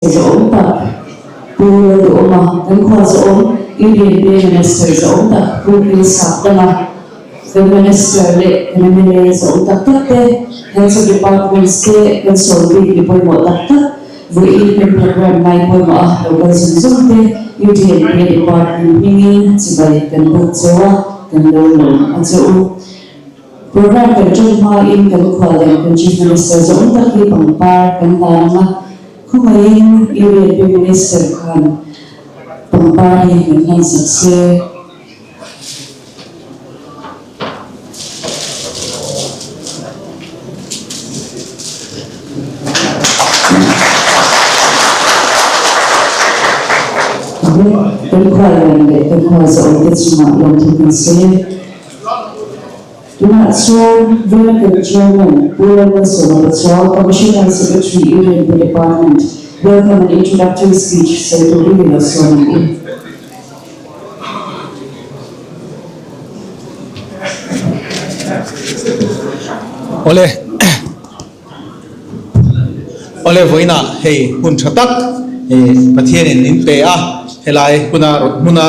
Zawhawm tak Pu Lalduhawma, kan khua zawhawm Union Prime Minister zawhawm tak Pu Kilsak Danga, kan Minister leh kan mla zawhawm tak tak te, Heads of Departments te kan sawi bik mi pawimawh tak tak vawiin kan programme ngai pawimawh a lo kal zawng zawng te UDNP Department hmingin chibai kan buk cheu a, kan lo lawm a che u. Program kan ṭan hmain kan khual leh kan Chief Minister zawng tak hi pangpar kan hlan ang a, khawngaihin Union Prime Minister khan pangpar hi min hlan sak se. Kan khual leh kan khual zawng te chungah lawmthu kan sawi. Tunah chuan Velakan Chairman Pu Lalmalsawma Pachuau, Commissioner Secretary Union Pu Department, Welcome and Introductory Speech sawi turin i lo sawn ang u. Awle Awle vawiinah hei hun tha tak Pathianin min pe a, helai huna rawt hmuna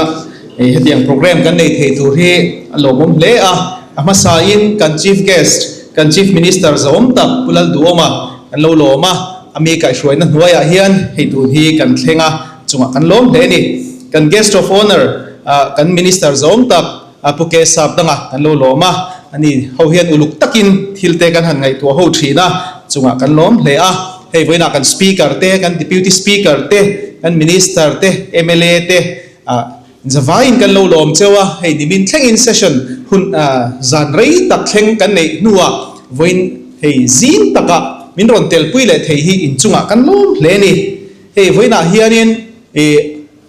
hetiang program kan nei thei tur hi a lawmawm hle a. A hmasain kan Chief Guest, kan Chief Minister zahawm tak Pu Lalduhawma kan lo lawm a, a mi kaihhruaina hnuaiah hian hei tun hi kan thleng a, chungah kan lawm hle a ni. Kan Guest of Honour kan Minister zahawm tak A pu ke sap danga kan lo lawm a, ani ho hian uluk takin thil te kan han ngaihtuah ho thin a, chungah kan lawm hle a. Hei vawiinah kan Speaker te, kan Deputy Speaker te, kan Minister te, mla te ah zavaiin kan lo lawm cheu a, hei nimin thlengin session hun zan rei tak thleng kan neih hnuah vawiin hei zing takah min rawn telpui leh thei hi inchungah kan lawm hle a ni. Hei vawiinah hianin ih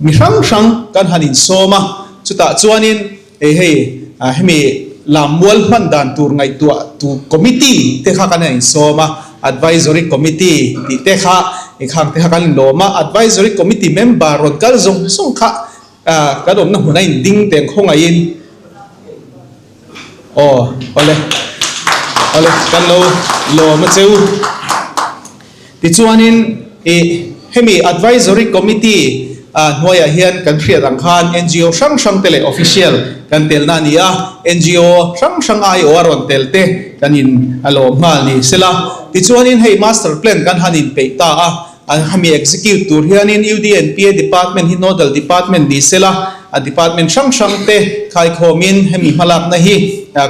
Mi hrang hrang kan han insawm a, chutah chuanin hei hemi lammual hman dan tur ngaihtuah tu committee te kha kan han insawm a, advisory committee tih te kha khang te kha kan inlawm a, advisory committee member rawn kal zawng zawng kha kan awmna hmun a inding teng khawngaihin aw awle awle kan lo lawm a cheu. Tichuanin ih hemi Advisory Committee hnuaiah hian kan hriat ang khan ngo hrang hrang te leh official kan telna a ni a, ngo hrang hrang aiawh a rawn tel te kan in a lawm nghal ni sela. Tichuanin hei Master Plan kan han inpeih ta a, hemi execute tur hianin UDNPA Department hi Nodal Department ni sela, a department hrang hrang te khaikhawmin hemi hmalakna hi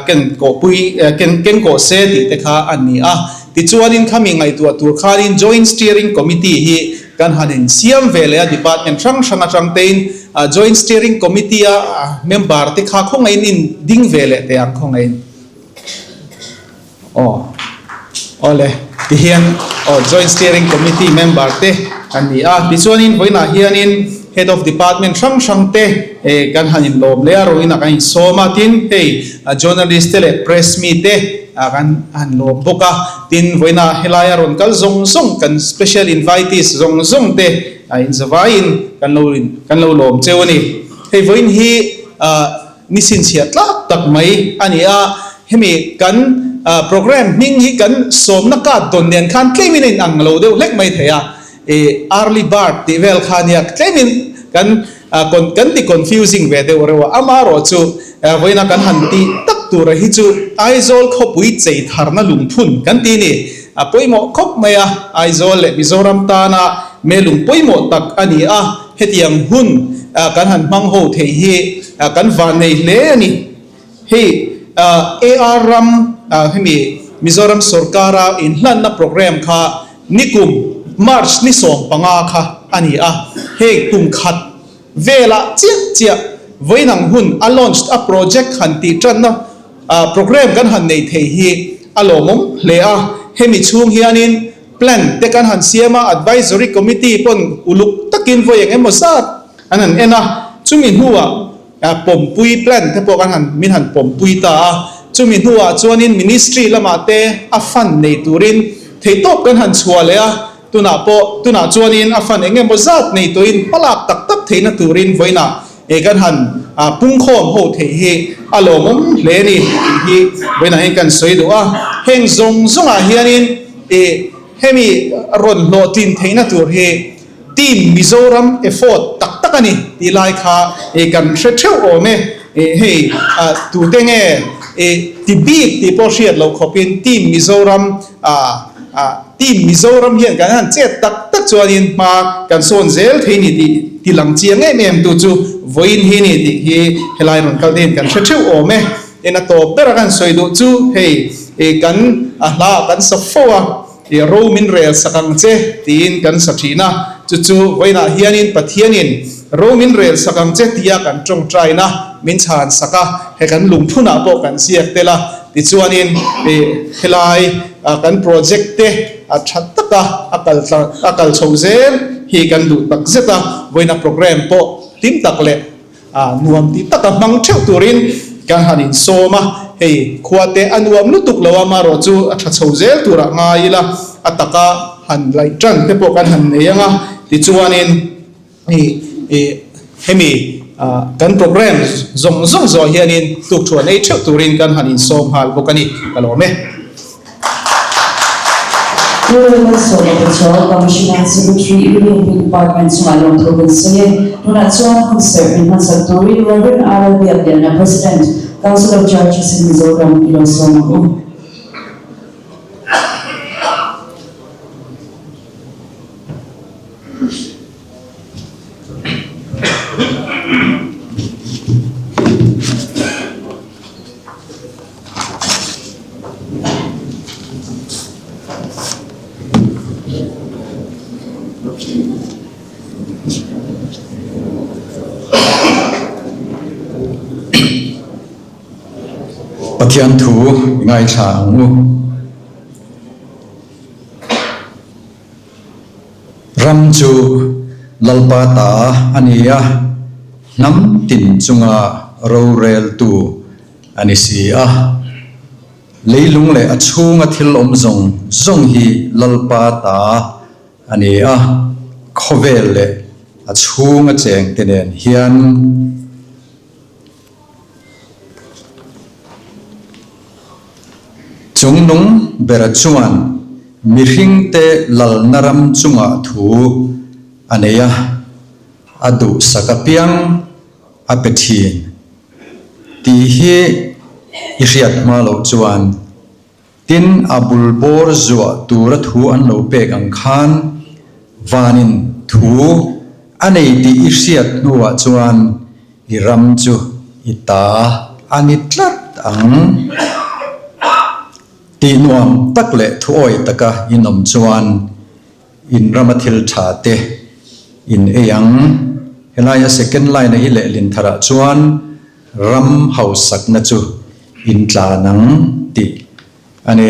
ken kawhpui ken kawh se tih te kha a ni a. Tichuanin khami ngaihtuah tur khanin Joint Steering Committee hi kan han insiam ve leh a, department hrang hrang atang tein Joint Steering Committee a member te kha khawngaihin in ding ve leh teh ang khawngaihin. Aw awle tihian aw Joint Steering Committee member te kan ni a, tichuanin vawiinah hianin Head of Department hrang hrang te kan han inlawm leh a, rawinah kan insawm a, tin hei journalist te leh press mi te, Ah kan han lawm bawk a, tin vawiinah helaia rawn kal zawng zawng kan special invitees zawng zawng te a inzavaiin kan lo in kan lo lawm cheu a ni. Hei vawiin hi ah ni chhinchhiah tlak tak mai a ni a, hemi kan ah program hming hi kan sawmna card dawn nen khan tlemin a inang lo deuh hlek mai thei a, ih early bird tih vel kha nia tlemin kan ah kan ti confusing ve deuh reuh a, amaherawh chu vawiina kan han tih tak tura hi chu Aizawl khawpui chei tharna lungphun kan ti ni. A pawimawh khawp mai a, Aizawl leh Mizoram tana melung pawimawh tak a ni a, hetiang hun kan han hmang ho thei hi kan vannei hle a ni. Hei AR ram hemi Mizoram sorkara inhlanna programme kha nikum March ni 15 kha a ni a, hei kum khat velah chiah chiah vawiinang hun a launched a project han tih tanna programme kan han nei thei hi a lawmawm hle a, hemi chhung hianin plan te kan han siam a, advisory committee pawn uluk takin vawi eng emaw zat an han en a, chumi hnuah Pawmpui plan te pawh kan han min han pawmpui ta a, chumi hnuah chuanin ministry lamah te a fund nei turin theihtawp kan han chhuah leh a, tunah pawh tunah chuanin a fund eng emaw zat nei turin hmalak tak tak theihna turin vawiinah eh kan han pungkhawm ho theih hi a lawmawm hle a ni tih hi vawiinah hian kan sawi duh a, heng zawng zawngah hianin eh hemi rawn hlawhtlin theihna tur hi. Team Mizoram effort tak tak a ni tih lai kha kan hre theuh awm e. Hei tute nge ti bik tih pawh hriat loh khawpin Team Mizoram Team Mizoram hian kan han chet tak tak chuanin hma kan sawn zel thei ni tih ti lang chiang em em tu chu vawiin hi ni tih hi helai rawn kal te hian kan hre theuh awm e. En a tawp ber a kan sawi duh chu hei kan a hla ah kan sa fo a, i ro min rel sak ang che tiin kan sa thin a, chu chu vawiinah hianin Pathianin ro min rel sak ang che tia kan tawngtaina min chhan sak a, he kan lungphunah pawh kan ziak tel a, tichuanin i helai kan project te a tha taka a kal a kal chho zel hi kan duh tak zet a, vawiina program pawh hlim tak leh A nuam tih taka hmang theuh turin kan han insawm a, hei khua te a nuam lutuk lo a, marawh chu a tha chho zel turah ngai ila, a taka han laih tan te pawh kan han nei ang a, tichuanin i i hemi kan program zawng zawng zawh hianin tukthuan ei theuh turin kan han insawm nghal bawk a ni, ka lawm e. Pu Lalmalsawma Pachuau, Commissioner Secretary, Union Pay Department chungah lawmthu kan sawi e. Tunah chuan hun serh min hmansak turin Rev. R. Biakliana, President, Council of Churches in Mizoram i lo sawm ang u. Pathian thu i ngaithla ang u. Ram chu Lalpa ta a ni a, hnam tin chunga roreltu a ni si a. Leilung leh a chhunga thil awm zawng zawng hi Lalpa ta a ni a, khawvel leh a chhunga chengte nen hian. Chungnung bera chuan mihringte lalna ram chungah thu a nei a, a duhsak apiang a pe thin tih hi i hriat hma loh chuan tin a bul bawr zuah tura thu an lo pek ang khan vanin thu a nei tih i hriat hnuah chuan i ram chu i ta a ni tlat ang. Tih nuam tak leh thuawi taka inawm chuan In rama thil tha te in ei ang. Helaia second line a hi lehlin tharah chuan ram hausakna chu in tlan ang tih a ni.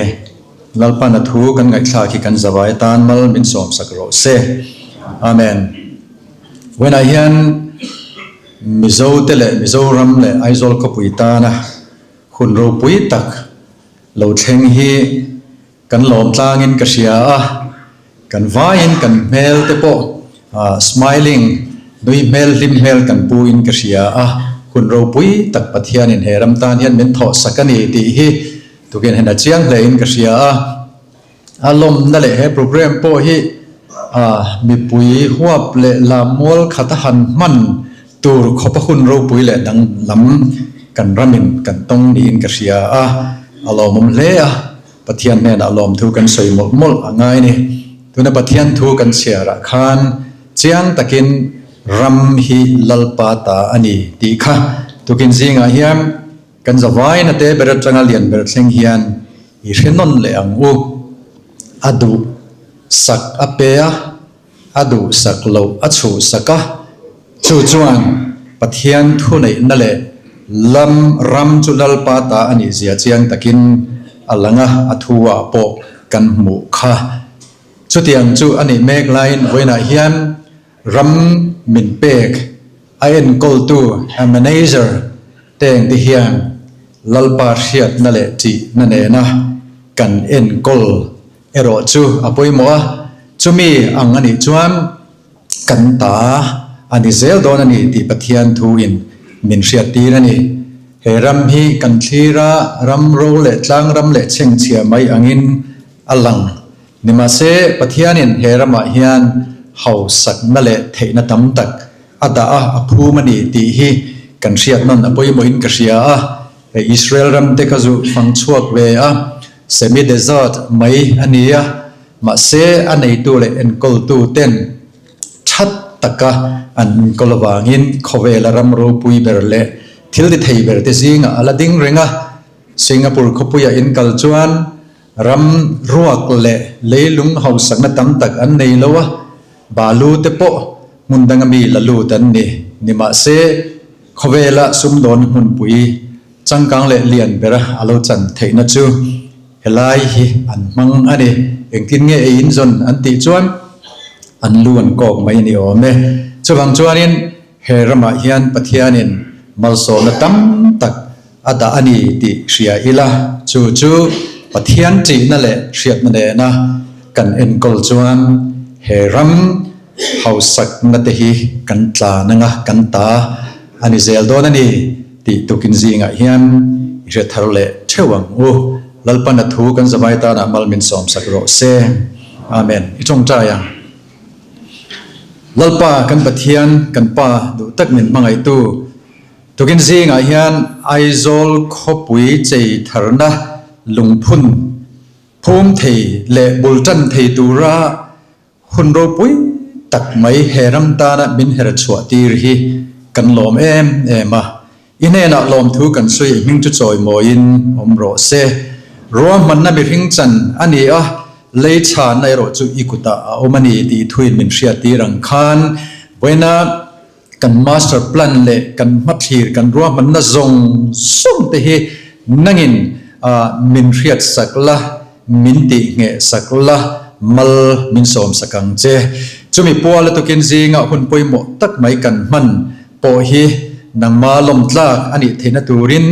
Lalpana thu kan ngaihthlak hi kan zavai atan mal min sawmsak rawh se. Amen. Vawiinah hian Mizo te leh Mizoram leh Aizawl khawpui tana hun ropui tak lo thleng hi Kan lawm tlangin ka hria a, kan vaiin kan hmel te pawh smiling, nui hmel hlim hmel kan pu in ka hria a, hun ropui tak Pathianin he ram tan hian min thawh sak a ni tih hi tukin hen a chiang hle in ka hria a. A lawmna leh he program pawh hi mipui huap leh lammual khat a han hman tur khawpa hun ropui leh dang lam kan ramin kan tawng niin ka hria a, a lawmawm hle a. Pathian hnenah lawmthu kan sawi mawlh mawlh a ngai ni. Tuna Pathian thu kan chhiarah khan chiang takin ram hi Lalpa ta a ni tih kha tukin zingah hian kan zavaina te ber atanga lian ber thleng hian i hre nawn leh ang u. A duh sak a pe a, a duh sak loh a chhuh sak a, chu chuan Pathian thuneihna leh lam ram chu Lalpa ta a nih zia chiang takin a lang a, a thu ah pawh kan hmuh kha. Chutiang chu a nih mek laiin vawiinah hian ram min pek a enkawltu a manager teng te hian Lalpa hriatna leh tihna nena kan enkawl erawh chu a pawimawh a, chumi ang a nih chuan kan ta a ni zel dawn a ni tih Pathian thuin min hriattir a ni. He ram hi kan thlir a, ram ro leh tlang ram leh chhengchhia mai angin a lang. Nimahse, Pathianin he ramah hian hausakna leh theihna tam tak a dah a, a phum a ni tih hi kan hriat nawn a pawimawhin ka hria a. Hei Israel ram te ka zu fang chhuak ve a, semi desert mai a ni a, mahse a neitu leh enkawltu ten that taka an enkawl avangin khawvela ram ropui ber leh thil ti thei ber te zingah a la ding reng a. Singapore khawpuia inkal chuan ram ruak leh leilung hausakna tam tak an nei lo a, balu te pawh hmun danga mi la lut an ni. Nimahse, khawvela sumdawn hmunpui changkang leh lian bera a lo chan theihna chu helai hi an hmang a ni. Engtin nge ei inzawn an tih chuan an lu an kawk mai a ni awm e. Chuvang chuanin he ramah hian Pathianin malsawmna tam tak a dah a ni tih hria ila, chu chu Pathian ṭihna leh hriatna nena kan enkawl chuan he ram hausakna te hi kan tlan anga kan ta a ni zel dawn a ni tih tukin zingah hian i hre thar leh theuh ang u. Lalpan a thu kan zavai tanah mal min sawmsak rawh se. Amen. I tawngtai ang. Lalpa kan Pathian, kan Pa duh tak min hmangaihtu, Tukin zingah hian Aizawl khawpui chei tharna lungphun phum thei leh bul tan thei tura hun ropui tak mai he ram tana min her chhuah tir hi kan lawm em em a. I hnenah lawmthu kan sawi i hming chu chawimawiin awm rawh se. Ruahmanna mihring chan a ni a, lei chhanna erawh chu i kutah a awm a ni tih thuin min hriattir ang khan vawiina Kan master plan leh kan hmathlir kan ruahmanna zawng zawng te hi nangin min hriat sak la, min tih ngheh sak la, mal min sawm sak ang che. Chumi puala tukin zinga hun pawimawh tak mai kan hman pawh hi nangma lawmtlak a nih theihna turin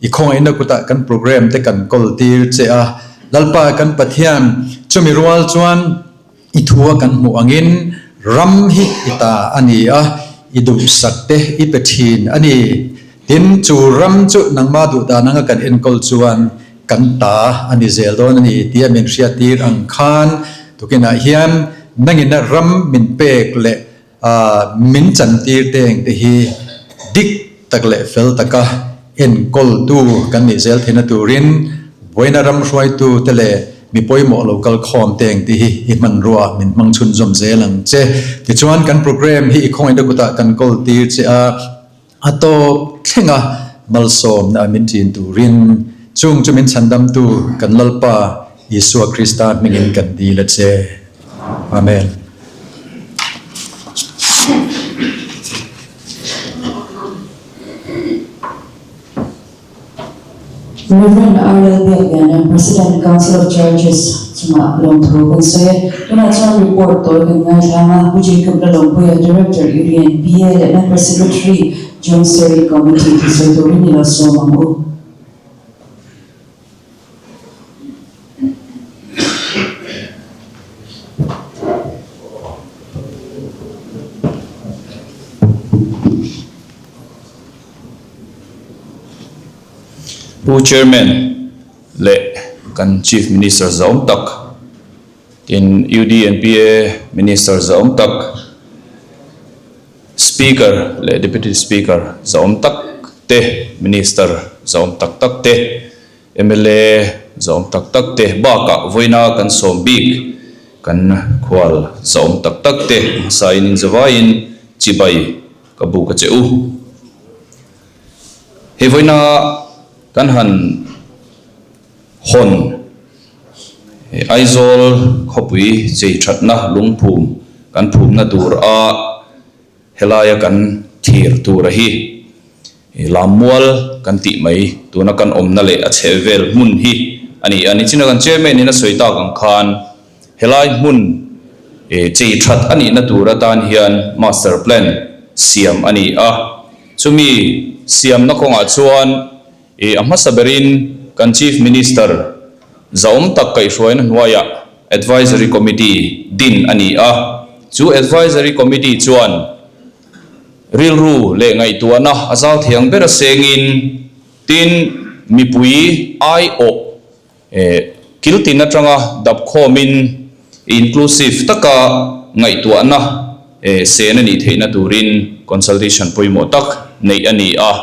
i khawngaihna kutah kan program te kan kawl tir che a. Lalpa kan Pathian, chumi rual chuan I thua kan hmuh angin ram hi i ta a ni a, i duhsak te i pe thin a ni. Tin, chu ram chu nangmah duh dan anga kan enkawl chuan kan ta a ni zel dawn a ni tia min hriattir ang khan tukinah hian nangina ram min pek leh min chantir te engte hi dik tak leh fel taka enkawltu kan nih zel theihna turin vawiina ram hruaitu te leh mi pawimawh lo kal khawm te engte hi i hmanrua min hmang chhunzawm zel ang che. Tichuan kan program hi i khawngaihna kutah kan kawl tir che a, a tawp thlenga malsawmna min ṭin turin chung chu min chhandamtu kan Lalpa Isua Krista hmingin kan dil a che. Amen. Rev. R. L. Biakliana, President, Council of Churches chungah lawmthu kan sawi a. Tunah chuan report tawi kan ngaithlang a, Pu Jacob Lalawmpuia, Director, Union, PA leh Member Secretary, Joint Steering Committee thusawi turin i lo sawm ang u. Pu Chairman leh kan Chief Minister zahawm tak, tin UDNPA Minister zahawm tak, Speaker leh Deputy Speaker zahawm tak te, Minister zahawm tak tak te, mla zahawm tak tak te bakah vawiina kan sawm bik kan khual zahawm tak tak te hmasain inzavaiin chibai ka buk a che u. Hei vawiina kan han hawn Aizawl khawpui chei thatna lungphum kan phumna tur a helaia kan thlir tura hi Lammual kan tih mai tuna kan awmna leh a chhehvel hmun hi a ni a. Nichina kan chairman in a sawi tak ang khan Helai hmun chei that a nihna tur atan hian master plan siam a ni a, chumi siamna kawngah chuan a hmasa berin kan Chief Minister zahawm tak kaihhruaina hnuaiah Advisory Committee din a ni a, chu Advisory Committee chuan rilru leh ngaihtuahna a zau thiang ber a sengin tin mipui aiawh Kil tin atanga dap khawmin inclusive taka ngaihtuahna sen a nih theihna turin consultation pawimawh tak neih a ni a.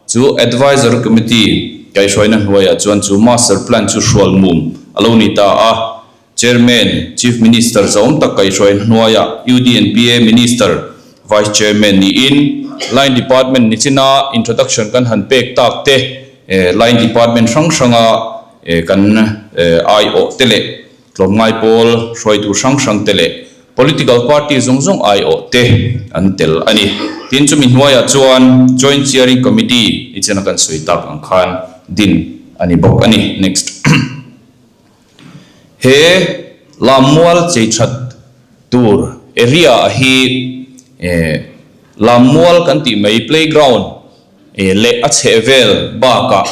Chu Advisory Committee kaihhruaina hnuaiah chuan chu Master Plan chu hrual mum a lo ni ta a. Chairman, Chief Minister zawm tak kaihhruaina hnuaiah UDNPA Minister, Vice Chairman niin Line Department nichina introduction kan han pek tak te, Line Department hrang hranga kan aiawh te leh Tlawmngai pawl hruaitu hrang hrang te leh Political party zawng zawng aiawh te an tel a ni. Tin, chumi hnuaiah chuan Joint Steering Committee nichina kan sawi tak ang khan din a ni bawk a ni. Next. He Lammual cheithat tur area hi Lammual kan tih mai playground leh a chhehvel bakah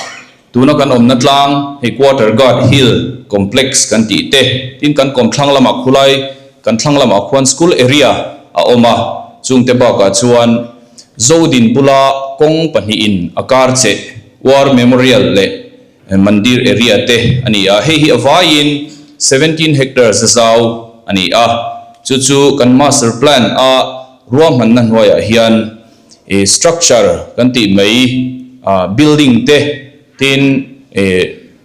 Tuna kan awmna tlang hei Quarter Guard Hill Complex kan tih te, tin kan kawmthlang lamah khulai kan thlang lamah khuan school area a awm a, chungte bakah chuan Zodin bula kawng pahnihin a kar che War Memorial leh Mandir area te a ni a, hei hi a vaiin 17 hectares a zau a ni a, chu chu kan master plan a ruahmanna hnuaiah hian Structure kan tih mai building te tin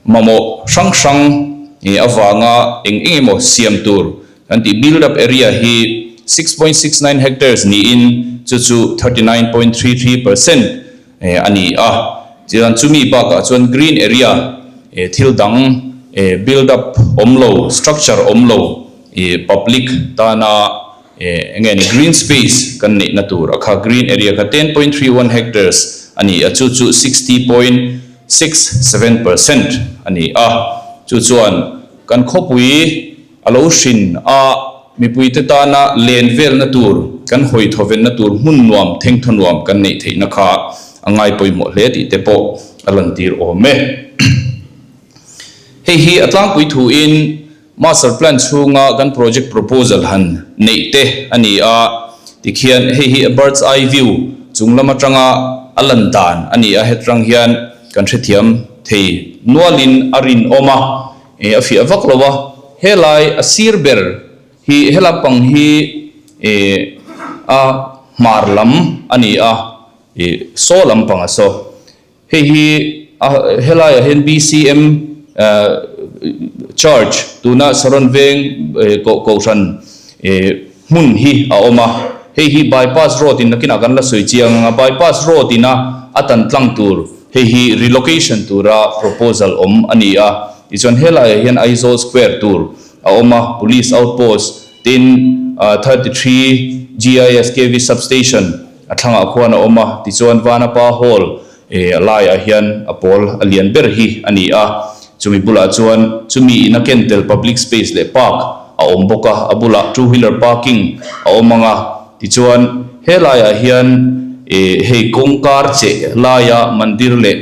mamawh hrang hrang avanga eng eng emaw siam tur kan tih build up area hi 6.69 hectares niin chu chu 39.33% a ni a. Chuan chumi bakah chuan green area thil dang build up awm lo structure awm lo public tana Eng nge ni green space kan neihna tur a kha green area kha 10.31 hectares a ni a, chu chu 60.67% a ni a. Chu chuan kan khawpui a lo hrin a, mipuite tana len velna tur, kan hawi thawvenna tur hmun nuam, thengthaw nuam kan neih theihna kha a ngai pawimawh hle tih te pawh a lantir awm e. Hei hi a tlangpui thuin Master Plan chhunga kan project proposal han neih te a ni a, tikhian hei hi a bird's eye view chung lam atanga a lan dan a ni a, hetrang hian kan hrethiam thei nualin a rinawm a, a fiah vak lo a, helai a sir ber hi helam pang hi a hmar lam a ni a, saw lam pang a saw. Hei hi a helaiah hian BCM Church tuna Saron Veng Kohhran hmun hi a awm a. Hei hi bypass road in nakinah kan la sawi chiang ang a, bypass road ina a tan tlang tur hei hi relocation tura proposal awm a ni a. Tichuan helaiah hian Aizawl Square tur a awm a, Police Outpost tin 33 GIS KV Substation A thlangah khuan a awm a, tichuan Vanapa Hall a laiah hian a pawl a lian ber hi a ni a, chumi bulah chuan chumi in a ken tel public space leh park a awm bawk a, a bulah two wheeler parking a awm ang a, tichuan he laiah hian hei kawngkar cheh laia mandir leh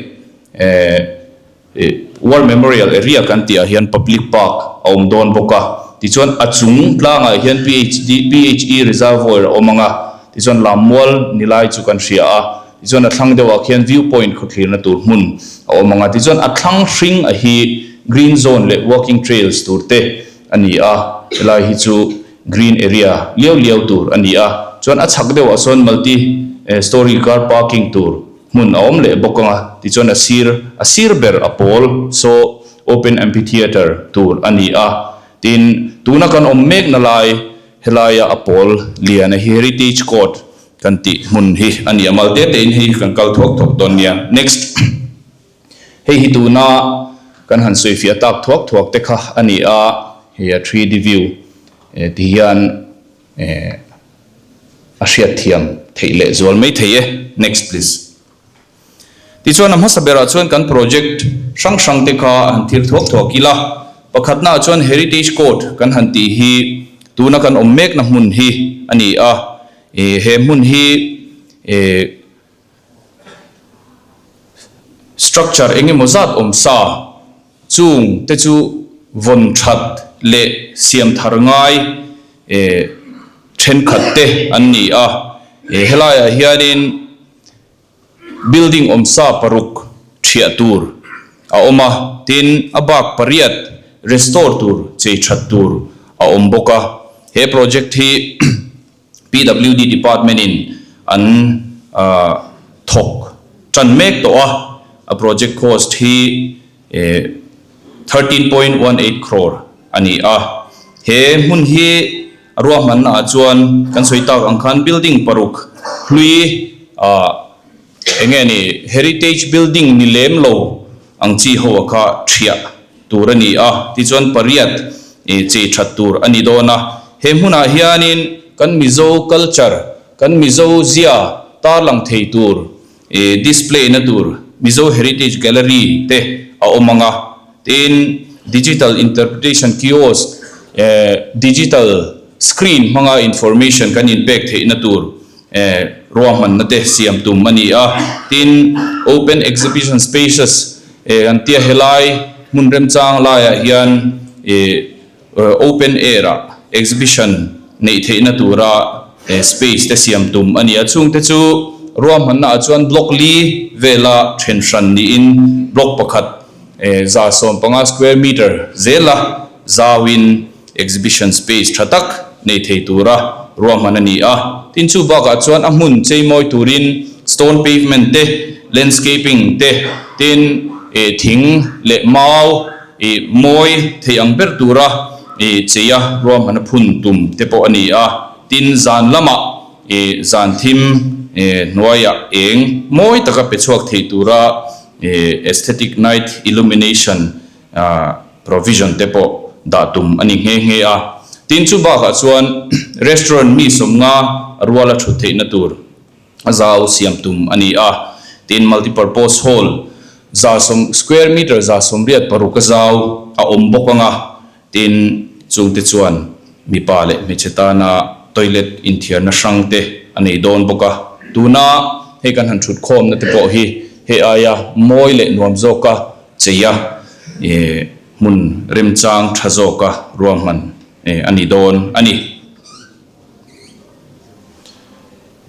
War Memorial area kan tih ah hian public park a awm dawn bawk a, tichuan a chung tlangah hian PHD PHE Reservoir a awm ang a, tichuan Lammual ni lai chu kan hria a, tichuan a thlang deuh ah khian view point khawthlirna tur hmun a awm ang a, tichuan a thlang hring a hi green zone leh walking trails tur te a ni a, helai hi chu green area liau liau tur a ni a, chuan a chhak deuh ah sawn multi storey car parking tur Hmun a awm leh bawk ang a, tichuan a sir a sir ber a pawl saw open amphitheatre tur a ni a, tin tuna kan awm mekna lai helaia a pawl lian a hi Heritage Court kan tih hmun hi a ni a, mal te tein hei hi kan kal thuak thuak dawn nia. Next. Hei hi tuna kan han sawifiah tak thuak thuak te kha a ni a, hei a 3D view ti hian A hriatthiam theih leh zual mai thei e. Next please. Tichuan a hmasa berah chuan kan project hrang hrang te kha han thir thuak thuak ila. Pakhatnaah chuan Heritage Court kan han tih hi tuna kan awm mekna hmun hi a ni a. He hmun hi Structure eng emaw zat awm sa chung te chu vawn that leh siam thar ngai thenkhat te an ni a. Helaiah hianin building awm sa paruk thiah tur a awm a, tin a bak pariat restore tur chei that tur a awm bawk a. He project hi PWD department in an thawk tan mek tawh a, a project cost hi 13.18 crore a ni a. He hmun hi a ruahmanna ah chuan kan sawi tak ang khan building paruk hlui ah eng nge ni heritage building ni lem lo ang chi ho a kha thiah tur a ni a, tichuan pariat chei that tur a ni dawn a. He hmunah hianin kan Mizo culture, kan Mizo zia tarlang thei tur display na tur Mizo Heritage Gallery te a awm ang a, tin digital interpretation kiosk, digital screen hmanga information kan inpek theihna tur Ruahmanna te siam tum a ni a, tin open exhibition spaces an tia helai hmun remchang laiah hian open air ah exhibition neih theihna tura space te siam tum a ni a, chungte chu ruahmanna ah chuan block li vela then hran niin block pakhat 150 square meter zela zauin Exhibition space tha tak nei thei tura ruahman a ni a, tin chu bakah chuan a hmun cheimawi turin stone pavement te, landscaping te, tin ih thing leh mau ih mawi thei ang ber tura ih cheia ruahman a phun tum te pawh a ni a, tin zan lamah ih zan thim ih hnuaiah eng mawi taka pe chhuak thei tura ih aesthetic night illumination Provision te pawh dah tum a ni nghe nghe a. Tin, chu bakah chuan restaurant mi sawmnga ruala thut theihna tur a zau siam tum a ni a. Tin, multipurpose hall square meter 186 a zau a awm bawk ang a. Tin, chungte chuan mipa leh hmeichhe tana toilet inthiarna hrang te a nei dawn bawk a. Tuna hei kan han thut khawmna te pawh hi hei aia mawi leh nuam zawka Cheia hmun remchang tha zawka ruahman a ni dawn a ni.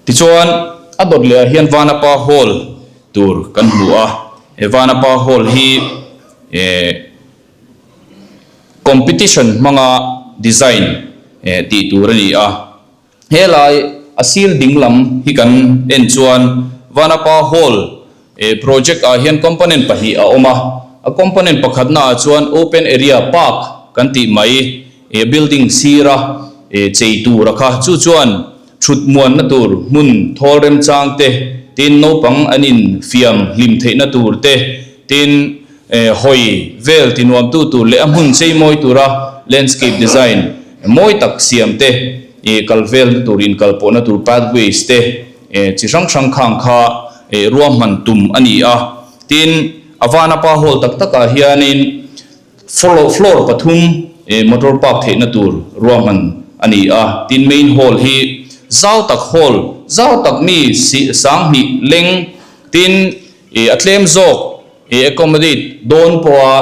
Tichuan, a dawt lehah hian Vanapa Hall tur kan hmu a, he Vanapa Hall hi competition hmanga design tih tur a ni a. Helai a sir ding lam hi kan en chuan Vanapa Hall project ah hian component pahnih a awm a, a component pakhatna ah chuan open area park kan tih mai building sira chei tur a kha, chu chuan thut muanna tur hmun thawl remchang te, tin naupang an in fiam hlim theihna tur te, tin hawi vel tinuamtu tur leh a hmun chei mawi tura landscape design mawi tak siam te. Ih kal velna tur inkal pawhna tur pathways te chi hrang hrang khang kha ruahman tum a ni a. Tin, a vanapa hall tak takah hianin floor pathum motor park theihna tur ruahman a ni a. Tin, main hall hi zau tak hall zau tak mi 2000 leng tin a tlem zawk accommodate dawn pawha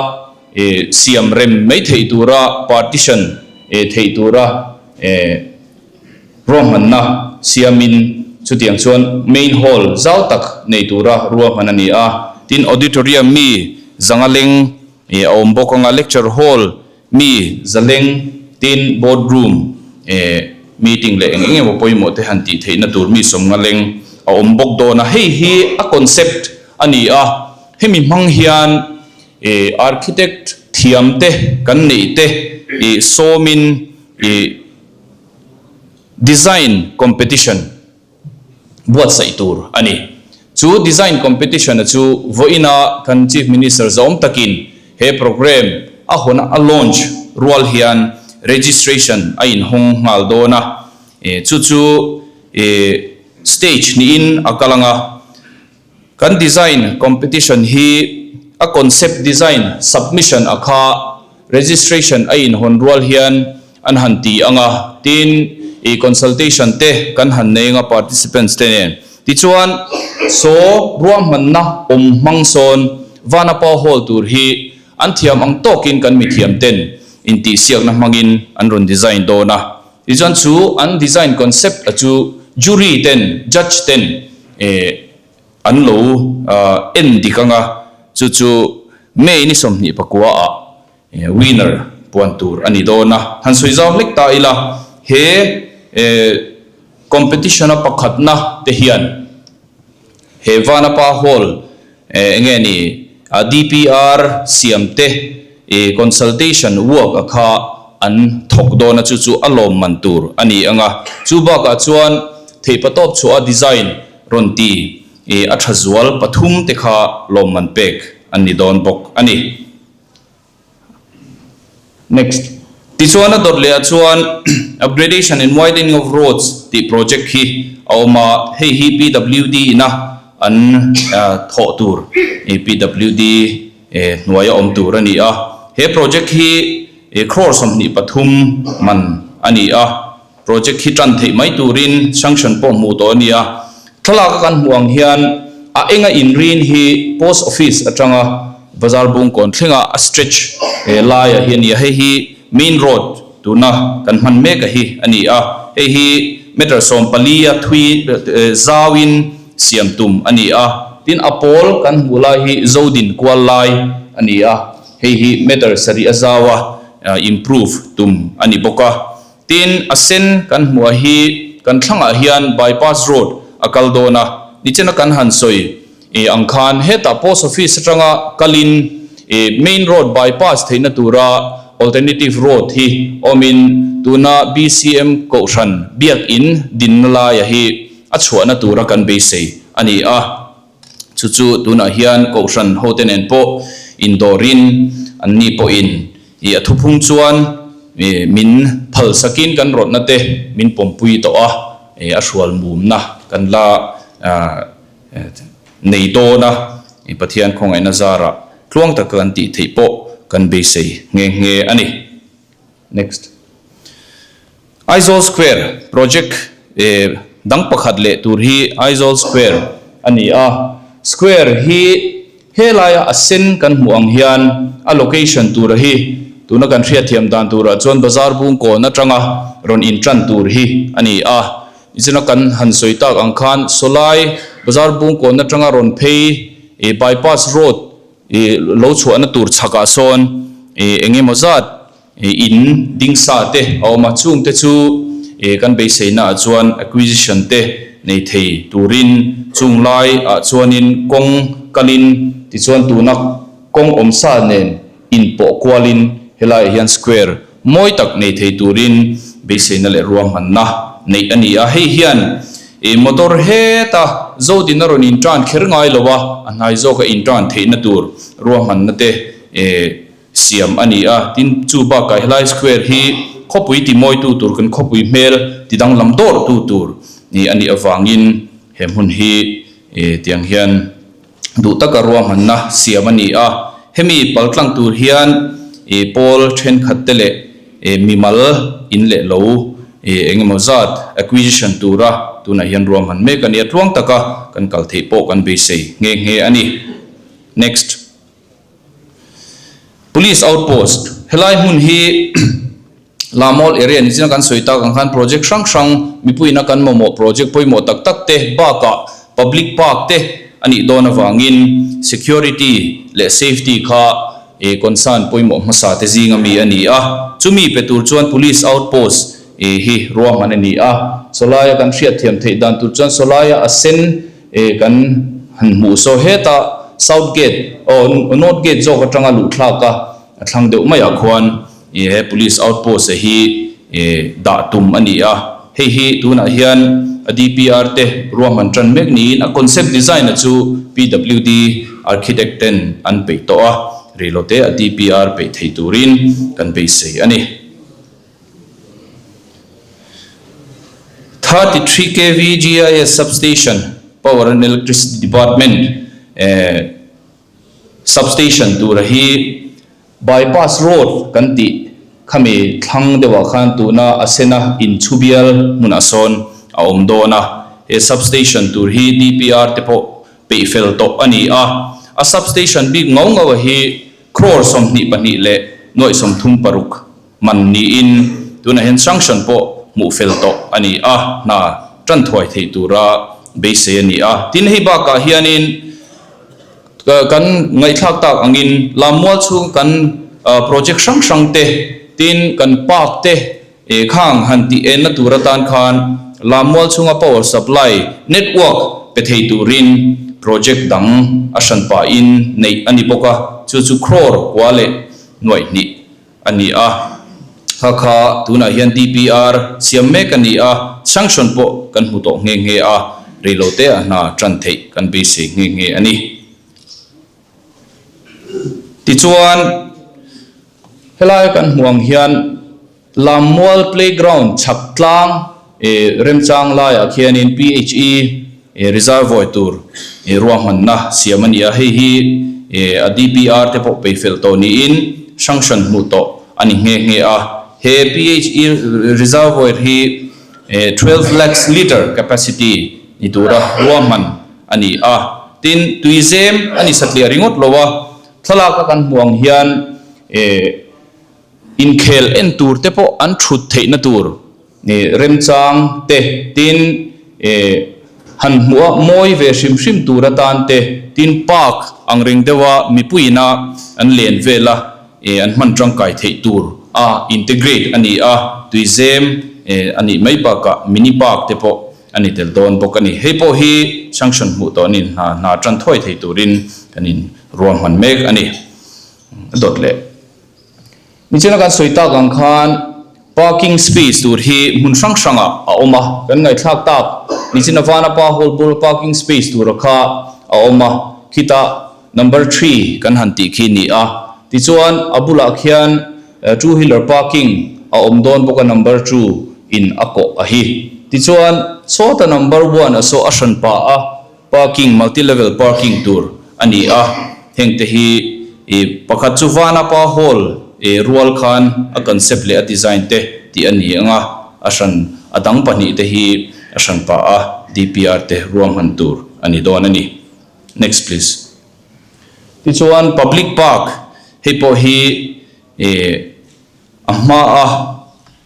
siam rem mai theih tura partition theih tura ruahmanna siamin chutiang chuan main hall zau tak nei tura ruahman a ni a. Tin, auditorium mi zangaleng a awm bawk anga lecture hall mi zaleng tin board room meeting leh eng eng emaw pawimawh te han tih theihna tur mi sawmngaleng a awm bawk dawn a. Hei hi a concept a ni a, hemi hmang hian I architect thiam te kan neih te i sawmin i design competition buatsaih tur a ni. Chu design competition a chu vawiina kan Chief Minister zawm takin he programme a hawn a launch rual hian registration a inhawng nghal dawn a, chu chu i stage hnihin a kal ang a. Kan design competition hi a concept design submission a kha registration a inhawn rual hian an han ti ang a, tin i consultation te kan han nei ang a participants te nen. Tichuan saw ruahmanna awm hmang sawn Vanapa Hall tur hi an thiam ang tawkin kan mithiam ten intihsiakna hmangin an rawn design dawn a. Tichuan chu an design concept a chu jury ten, judge ten eh an lo en dik anga chu chu May ni 24 ah winner puan tur a ni dawn a. Han sawi zau hlek ta ila. He competition a pakhatna te hian he Vanapa Hall enge ni a DPR siam te consultation work a kha an thawk dawn a chu chu a lawmman tur a ni ang a. Chu bakah chuan theihpatawp chhuah a design rawn ti a tha zual pathum te kha lawmman pek an ni dawn bawk a ni. Next. Tichuan a dawt leh ah chuan Upgradation and Widening of Roads tih project hi a awm a, hei hi PWD ina an thawh tur PWD hnuaia awm tur a ni a. He project hi crore 23 man a ni a, project hi tan theih mai turin sanction pawh hmuh tawh a ni a. Thlalak a kan hmuh ang hian a enga inrin hi post office atanga Bazar Bungkawn thlenga a stretch laia hi a ni a, hei hi main road tuna kan hman mek a hi a ni a, hei hi meter 14 a thui zauin siam tum a ni a, tin a pawl kan hmuh lai hi Zodin kual lai a ni a, hei hi meter 7 a zau a improve tum a ni bawk a. Tin, a sen kan hmuh a hi kan thlangah hian bypass road a kal dawn a, nichina kan han sawi ang khan hetah post office atanga kalin main road bypass theihna tura alternative road hi awmin tuna BCM Kohhran biakin dinna laia hi a chhuahna tura kan beisei a ni a. Chu chu tunah hian Kohhran hote nen pawh indawrin anni pawhin i a thuphung chuan min phal sakin kan rawtna te min pawmpui tawh a, a hrual mumna kan la nei dawn a, Pathian khawngaihna zarah tluang taka kan tih theih pawh kan beisei nghe nghe a ni. Next. Aizawl Square project dang pakhat leh tur hi Aizawl Square a ni a. Square hi helaia a sen kan hmuh ang hian a location tura hi tuna kan hriatthiam dan turah chuan Bazar Bungkawn atanga rawn intan tur hi a ni a. Nichina kan han sawi tak ang khan sawlai Bazar Bungkawn atanga rawn phei bypass road lo chhuahna tur chhakah sawn eng emaw zat in ding sa te a awm a, chungte chu kan beiseina ah chuan acquisition te nei thei turin chung lai ah chuanin kawng kalin tichuan tuna kawng awm sa nen inpawh kualin helaiah hian square mawi tak nei thei turin beiseina leh ruahmanna neih a ni a, hei hian motor heta Zodin a rawn intan kher ngai lo a, a hnai zawka intan theihna tur ruahmanna te siam a ni a, tin chu bakah helai square hi khawpui ti mawitu tur kan khawpui hmel ti danglam dawrtu tur a nih avangin he hmun hi tiang hian duh taka ruahmanna siam a ni a, hemi paltlang tur hian pawl thenkhat te leh mimal in leh lo eng emaw zat acquisition tura tunah hian ruahman mek a ni a, tluang taka kan kal theih pawh kan beisei nghe nghe a ni. Next. Police outpost, Helai hmun hi Lamol area ni chin a kan sawi tak ang khan project hrang hrang mipuiin a kan mamawh project pawimawh tak tak te bakah public park te a nih dawn avangin security leh safety kha concern pawimawh hmasa te zing ami a ni a. Chumi pe tur chuan police outpost hi ruahman a ni a. Sawlaia kan hriatthiam theih dan tur chuan sawlaia a sen kan han hmuh saw hetah south gate aw north gate zawk atanga luh thlak a a thlang deuh maiah khuan he police outpost a hi dah tum a ni a, hei hi tunah hian a DPR te ruahman tan mek niin a concept design a chu PWD architect ten an peih tawh a, reilote a DPR peih thei turin kan beisei a ni. 33 kv GIS Substation, Power and Electricity Department Substation tura hi Bypass Road kan tih khami thlang deuhah khan tuna a sena inchhubial hmunah sawn a awm dawn a. He Substation tur hi DPR te pawh peih fel tawh a ni a. A Substation bik ngau ngau a hi Crore 22 leh nuaih 36 man niin tunah hian sanction pawh hmuh fel tawh a ni a, hna tan thuai theih tura beisei a ni a. Tin, hei bakah hianin kan ngaihthlak tak angin Lammual chhung kan project hrang hrang te, tin kan park te. Khang han tih enna tur atan khan Lammual chhunga power supply network pe thei turin project dang a hran pahin neih a ni bawk a, chu chu crore kua leh nuaih hnih a ni a. Kha kha tunah hian DPR siam mek a ni a, sanction pawh kan hmu tawh nghe nghe a, reilote ah hna tan theih kan beisei nghe nghe a ni. Tichuan, helai kan hmuh ang hian Lammual playground chhak tlang remchang laiah khianin PHE reservoir tur ruahmanna siam a ni a, hei hi a DPR te pawh pei fel tawh niin sanction hmuh tawh a ni nghe nghe a. He PHE reservoir hi 12 lakhs litre capacity ni tura ruahman a ni a. Tin, tuizem a ni satliah ringawt lo a, thlalak a kan hmuh ang hian inkhel en tur te pawh an thut theihna tur remchang te, tin han hmuh a mawi ve hrim hrim tur atan te, tin park ang reng deuha mipuiina an len vela an hman tangkai theih tur a integrate a ni a, tuizem a nih mai bakah mini park te pawh a ni tel dawn bawk a ni. Hei pawh hi sanction hmuh tawh a ni, hna hna tan thuai thei turin kan in ruahman mek a ni. A dawt leh. Nichina kan sawi tak ang khan parking space tur hi hmun hrang hrangah a awm a, kan ngaihthlak tak nichina Vanapa Hall bul parking space tura kha a awm a, khitah number three kan han tih khi ni a, tichuan a bulah khian two wheeler parking a awm dawn bawk a number two in a kawh a hi. Tichuan sawta number one a saw a hran pah a. Parking, Multi level parking tur a ni a, hengte hi i pakhat chu Vanapa Hall i rual khan a concept leh a design te tih a ni ang a, a hran a dang pahnihte hi a hran pah a DPR te ruahman tur a ni dawn a ni. Next please. Tichuan Public Park hei pawh hi i A hmaa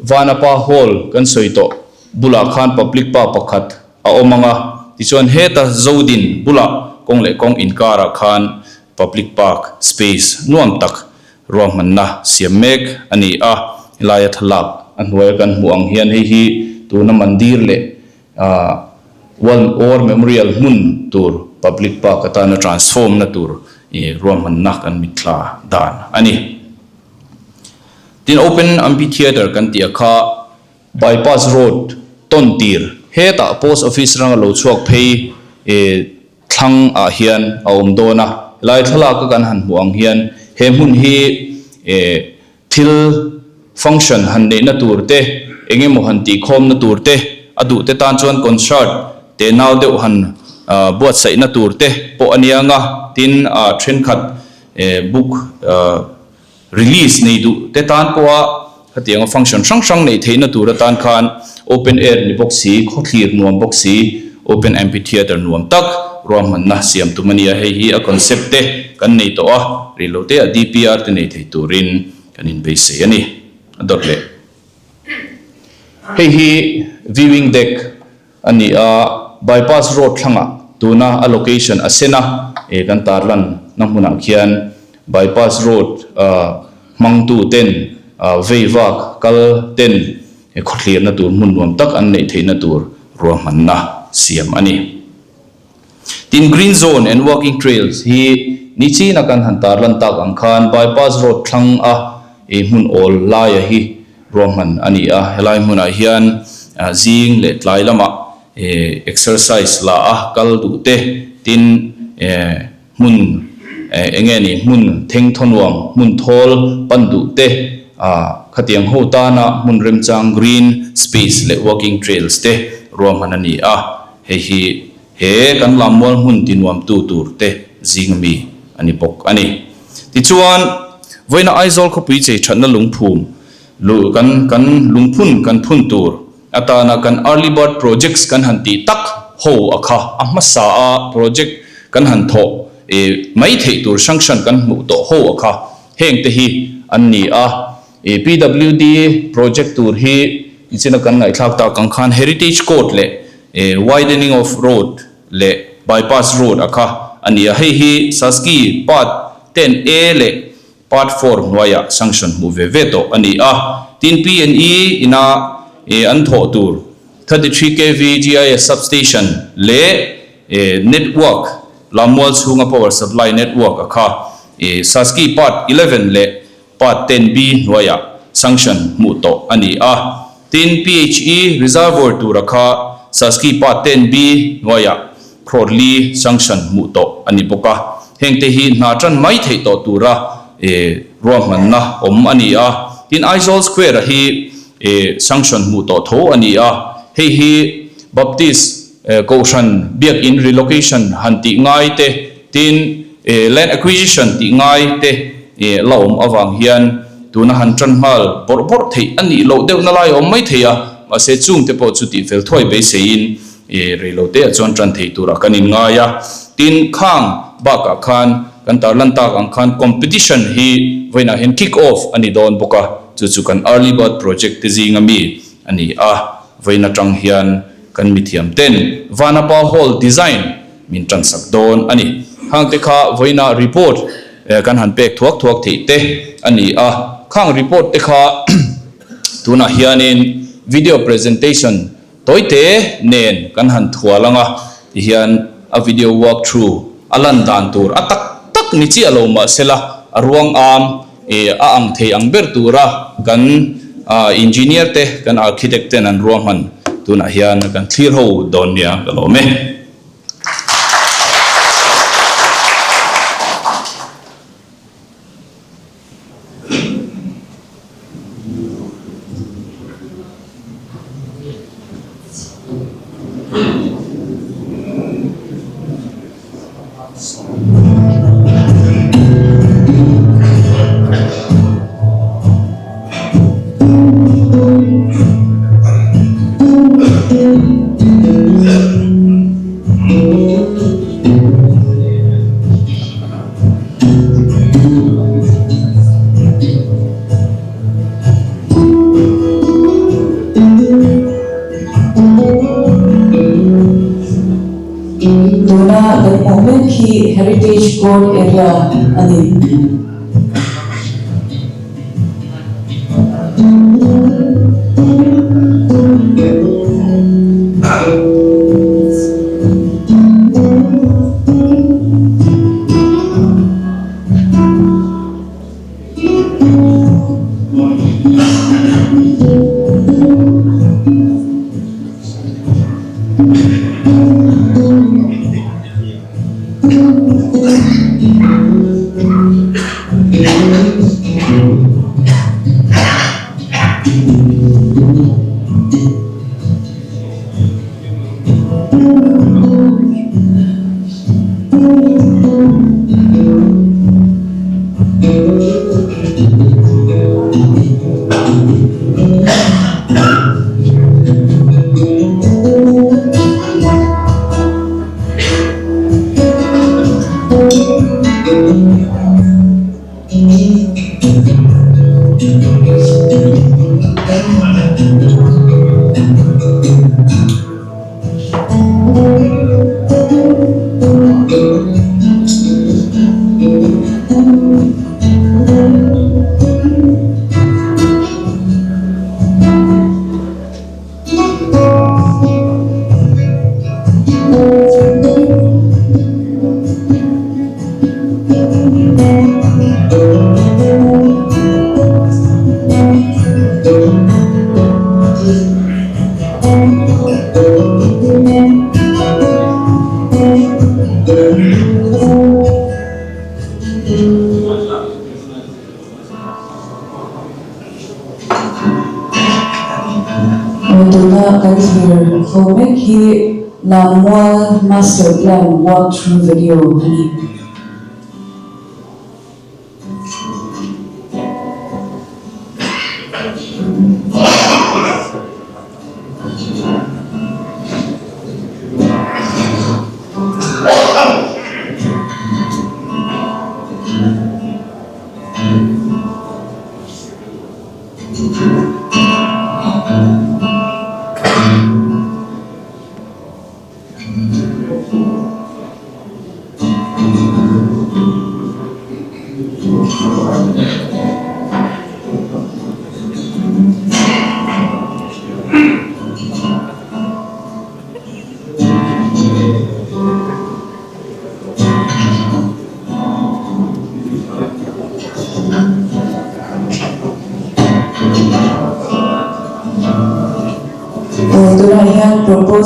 Vanapa Hall kan sawi tawh bulah khan public park pakhat a awm ang a, tichuan heta Zodin bulah kawng leh kawng inkarah khan public park space nuam tak ruahmanna siam mek a ni a, helaia thlalak a hnuaia kan hmuh ang hian hei hi tuna mandir leh War Memorial hmun tur public park atana transform na tur ruahmanna kan mitthla dan a ni. Tin Open Amphitheatre kan tih a kha Bypass Road tawn tir hetah Post Office ranga lo chhuak phei thlang ah hian a awm dawn a, helai thlalak a kan han hmuh ang hian he hmun hi thil function han neihna tur te eng emaw han tihkhawmna tur te a duh te tan chuan concert te nau deuh han buatsaihna tur te pawh a nia nga tin thenkhat book Release nei duh te tan pawha khatianga function hrang hrang neih theihna tur atan khan open air ni bawk si, khawthlir nuam bawk si, open amphitheatre nuam tak ruahmanna siam tum a nia. Hei hi a concept te kan nei tawh a, rilo te ah DPR te nei thei turin kan inbeisei a ni. A dawt leh. Hei hi viewing deck a ni a, bypass road thlangah tuna a location a sen a, eh kan tarlan na hmunah khian bypass road hmangtu ten vei vak kal ten khawthlirna tur hmun nuam tak an neih theihna tur ruahmanna siam a ni. Tin, green zone and walking trails hi ni china kan han tarlan tak ang khan bypass road thlang a eh hmun awl laia hi ruahman a ni a, helai hmunah hian zing leh tlai lamah exercise la a kal duh te tin hmun eng nge ni hmun thengthaw nuam hmun thawl pan duh te khatiang ho tana hmun remchang green space leh walking trails te ruahman a ni a, hei hi he kan lammual hmun tinuamtu tur te zing ami a ni bawk a ni. Tichuan, vawiina Aizawl khawpui chei thatna lungphum lu kan kan lungphun kan phun tur atana kan Early Bird Projects kan han tih tak ho a kha a hmasa a project kan han thawh e mai theih tur sanction kan hmuh tawh ho a kha heng te hi an ni a. E PWD project tur hi nichina kan ngaihthlak tak ang khan Heritage Court leh e widening of road leh bypass road a kha a ni a, hei hi Saski part 10 A leh part 4 hnuaiah sanction hmuh ve ve tawh a ni a. Tin PNE ina an thawh tur 33 kv GIS substation leh network Lammual chhunga power supply network a kha Saski part 11 leh Part 10B hnuaiah sanction hmuh tawh a ni a. Tin, PHE reservoir tura kha Saski Part 10B hnuaiah crore li sanction hmuh tawh a ni bawk a. Hengte hi hna tan mai theih tawh tura ruahmanna awm a ni a. Tin, Aizawl Square-a hi sanction hmuh tawh tho a ni a. Hei hi Baptist Kohhran Biakin relocation han tih ngai te, tin, Land acquisition tih ngai te la awm avang hian tuna han tan nghal bawrh bawrh theih a nih loh deuhna lai a awm mai thei a, mahse chung te pawh chu tihfel thuai beiseiin reilote ah chuan tan thei turah kan inngai a. Tin, khang bakah khan kan tarlan tak ang khan competition hi vawiinah hian kick off a ni dawn bawk a, chu chu kan early bird project te zinga mi a ni a, vawiin atang hian kan mithiam ten Vanapa Hall design min tansak dawn a ni. Khangte kha vawiina report kan han pek thuak thuak theih te a ni a. Khang report te kha tunah hianin video presentation tawite nen kan han thual ang a, tihian a video walk through a lan dan tur a tak tak ni chiah lo mahsela a ruang am a ang thei ang ber tura kan engineer te kan architect ten an ruahman tunah hian kan thlir ho dawn nia ka lawm e. Tuna kan hmuh mek hi Heritage Court area a ni. Tuna kan thlir ho mek hi Lammual Master Plan walk through video a ni.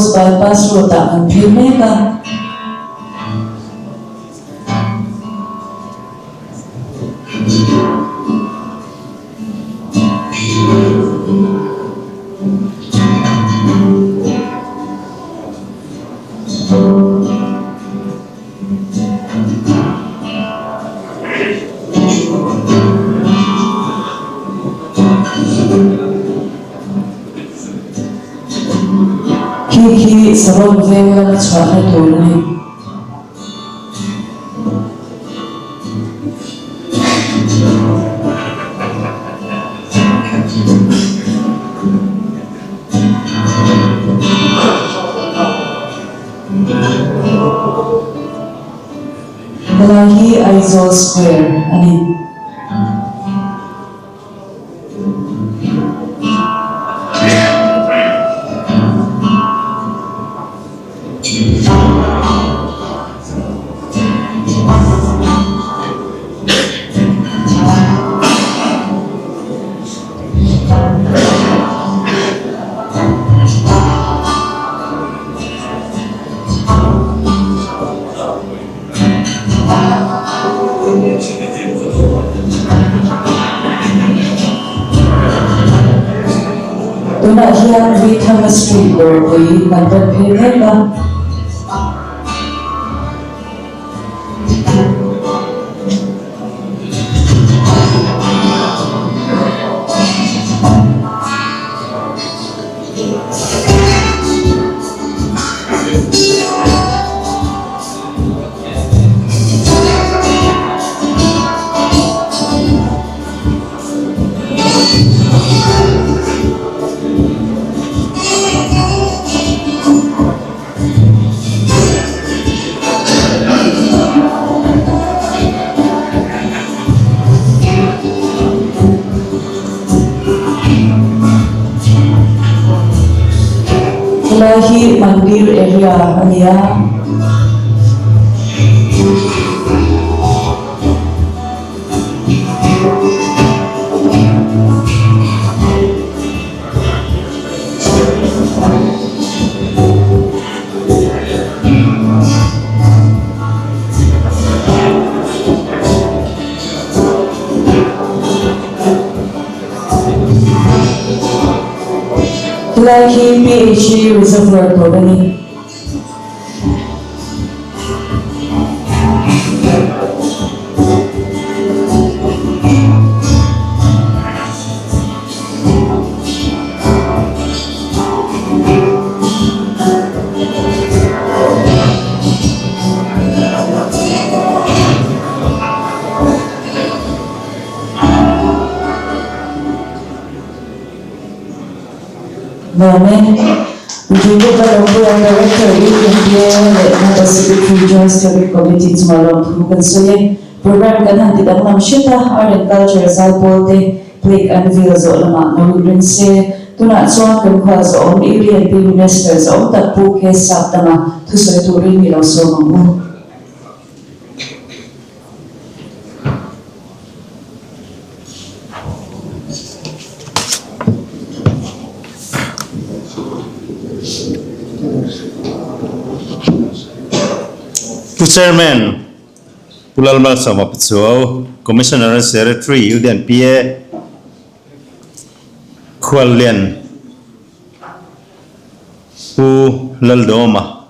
Post Bypass Road ah kan phei mek a. Khi khi Saron veng lama chhuahna tur a ni. Helai hi Aizawl Square a ni. Tunah hian Vithanga Street dawrpui kan rawn phei mek a. Helai hi Mandir area a ni a. Helai hi PHE Reservoir tur a ni. Nuam e. Jacob a lo pui a, Director UPMPA leh Napa Secretary Joint Steering Committee chungah lawmthu kan sawi e. Programme kan han ti danglam hret a, Art and Culture zaipawl te Plaque an vil zawh lamah lo inring se. Tunah chuan kan khual zawhawm UPMP Minister zawhawm tak Pu K Sapdanga thusawi turin mi lo sawm ang u. Pu Chairman, Pu Lalmalsawma Pachuau, Commissioner and Secretary UDNPA, Khuallian Pu Laldawma,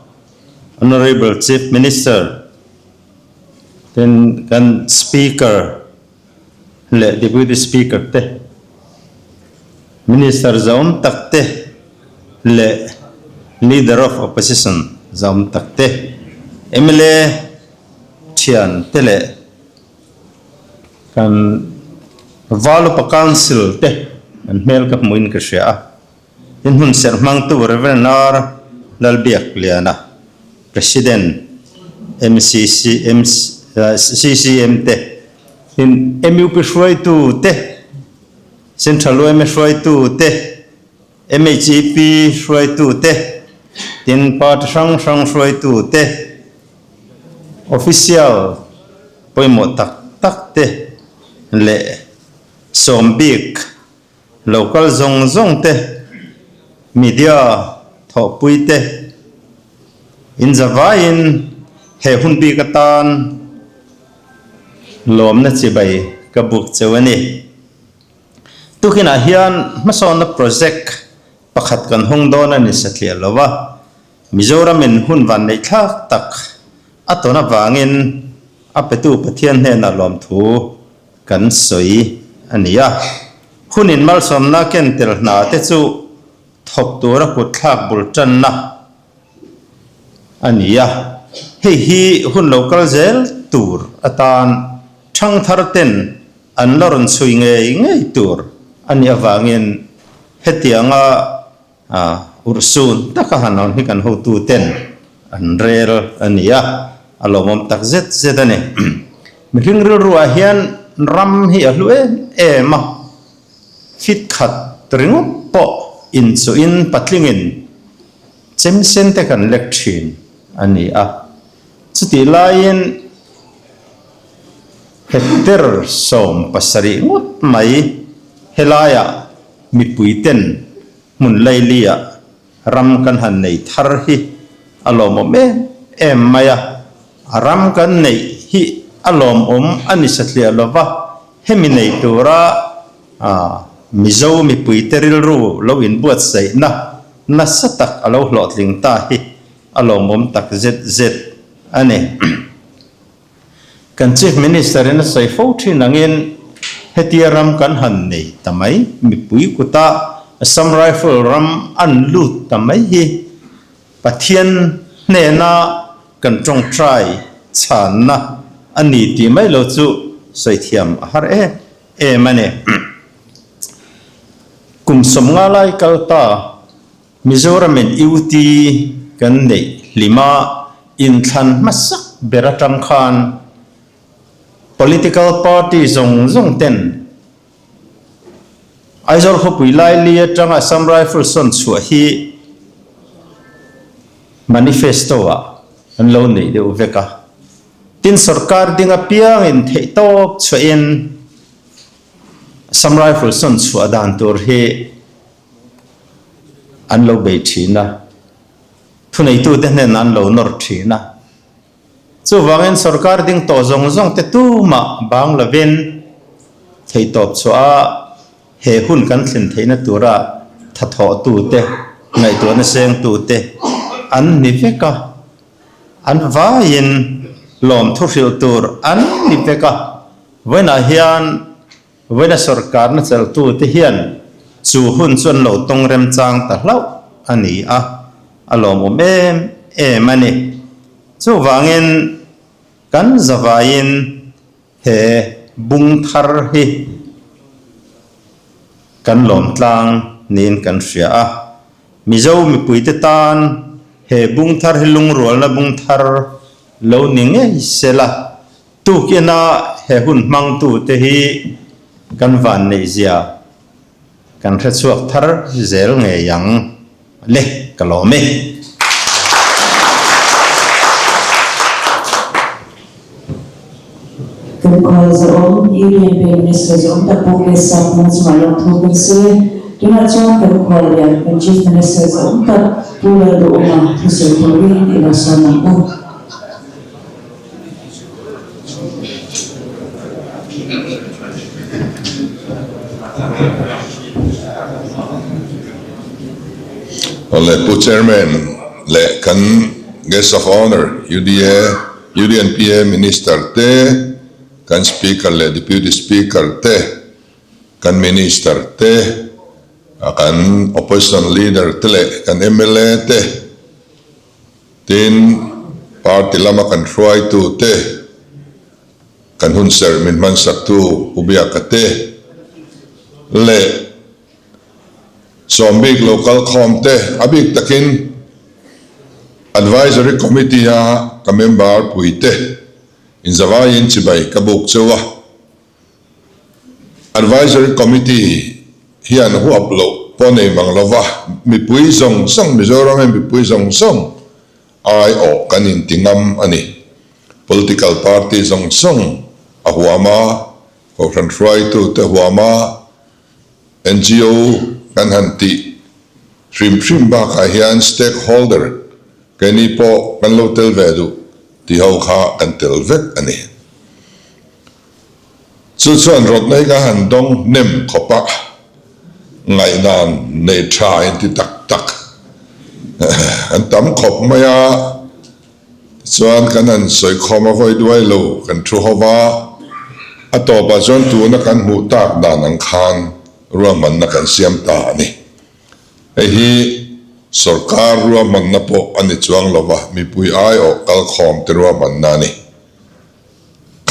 Honourable Chief Minister, Tin, kan Speaker leh Deputy Speaker te, Minister zahawm tak te leh Leader of Opposition zahawm tak te, mla thian te leh kan Valupa Council te an hmel ka hmuin ka hria a. Tin, hun serh hmangtu Rev. R. Lalbiakliana, President, MCC, CCM te, tin, MUP hruaitu te, Central yma hruaitu te, MHEP hruaitu te, tin, party hrang hrang hruaitu te, official pawimawh tak tak te leh sawm bik Local zawng zawng te, media thawhpui te, In zavaiin he hun bik atan lawmna chibai ka buk cheu a ni. Tukinah hian hmasawnna project pakhat kan hawng dawn a ni satliah lo a, Mizoramin hun vanneih thlak tak a tawn avangin a petu Pathian hnenah lawmthu kan sawi a ni a. Hunin malsawmna ken tel hna te chu thawk tura kutthlak bul tanna a ni a. Hei hi hun lo kal zel tur atan thangthar ten an la rawn chhui ngei ngei tur a nih avangin hetianga A urhsun taka han awm hi kan hotuten an rel a ni a, a lawmawm tak zet zet a ni. Mihring rilruah hian ram hi a hlu em em a, fit khat ringawt pawh inchuhin patlingin chem sen te kan lek thin a ni a. Chutih laiin hectare 70 ngawt mai helaiah Mipuiten hmun laili-ah ram kan han nei thar hi a lawmawm em em mai a, a ram kan neih hi a lawmawm a ni satliah lo va, hemi nei tura Mizo mipuite rilru lo inbuatsaihna nasa tak a lo hlawhtling ta hi a lawmawm tak zet zet a ni. Kan Chief Minister in a sawi fo thin angin hetia ram kan han nei ta mai, mipui kuta Assam Rifle ram an lut ta mai hi Pathian hnena kan tawngtai chhanna a ni tih mai lo chu sawi thiam a har em em a ni. Kum 50 lai kal ta Mizoramin UT kan neih hlima inthlan hmasak ber atang khan political party zawng zawng ten Aizawl khawpui laili atanga Assam Rifles sawn chhuah hi manifesto ah an lo neih deuh vek a. Tin sorkar ding apiangin theihtawp chhuahin Assam Rifles sawn chhuah dan tur hi an lo bei thin a, thuneitute hnenah an lo nawr thin a. Chuvangin sorkar ding tawh zawng zawng te tumah bang lovin theihtawp chhuah a he hun kan thlen theihna tura thathawhtute, ngaihtuahna sengtute an ni vek a, an vaiin lawmthu hrilh tur an ni vek a. Vawiinah hian Vawiina sorkarna chelhtute hian chu hun chu an lo tawng remchang ta hlauh a ni a, a lawmawm em em a ni. Chuvangin kan zavaiin he bung thar hi kan lawm tlang niin kan hria a. Mizo mipuite tan he bung thar hi lungrualna bung thar lo ni ngei sela. Tukina he hun hmangtute hi kan vanneihzia kan hrechhuak thar zel ngei ang le ka lawm e. Kan khual zawhawm Union Pay Minister zawhawm tak Pu K Sapna chungah lawmthu kan sawi. Tunah chuan kan khual lian kan Chief Minister zawhawm tak Pu Lalduhawma thusawi turin i lo sawn ang u. Awle Pu Chairman leh kan Guest of Honour UDA, UDNPA Minister te, kan Speaker leh Deputy Speaker te, kan Minister te, kan Opposition Leader te leh kan mla te, Tin, party lama kan hruaitute, kan hunserh min hmansaktu Pu Biaka te leh sawmbik local khawm te a bik takin Advisory Committee a ka member puite inzavaiin chibai ka buk cheu a. Advisory Committee hian huap loh pawh nei mang lova, mipui zawng zawng, Mizoram hian mipui zawng zawng aiawh kan inti ngam a ni. Political party zawng zawng a huam a, Kohhran hruaitute huam a, NGO kan han tih hrim hrim bakah hian stakeholder. Keini pawh kan lo tel ve duh ti ho kha kan tel vek a ni. Chu chuan rawtna hi ka han dawng hnem khawp a, ngaihdan nei tha inti tak tak an tam khawp mai a, tichuan kan han sawi khawm a vawi duai lo kan thu ho va, a tawpah chuan tuna kan hmuh tak dan ang khan ruahmanna kan siam ta a ni. Hei hi sorkar ruahmanna pawh a ni chuang lo va, mipui aiawh kalkhawm te ruahmanna a ni.